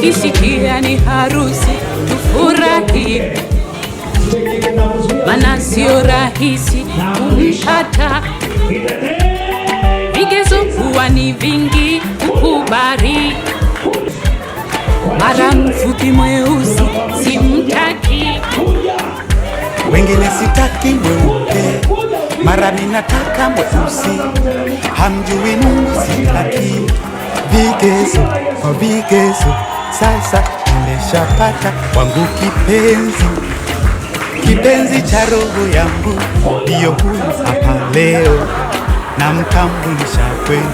Ukisikia ni harusi tufurahi, mana sio rahisi kumpata. Vigezo huwa ni vingi kukubali, mara mfupi mweusi simtaki. Wengine sitaki mweupe, mara ninataka mweusi. Hamjui Mungu sitaki vigezo kwa vigezo. Sasa nimeshapata wangu kipenzi, kipenzi cha roho yangu, ndiyo huyu hapa leo, namtambulisha kwenu.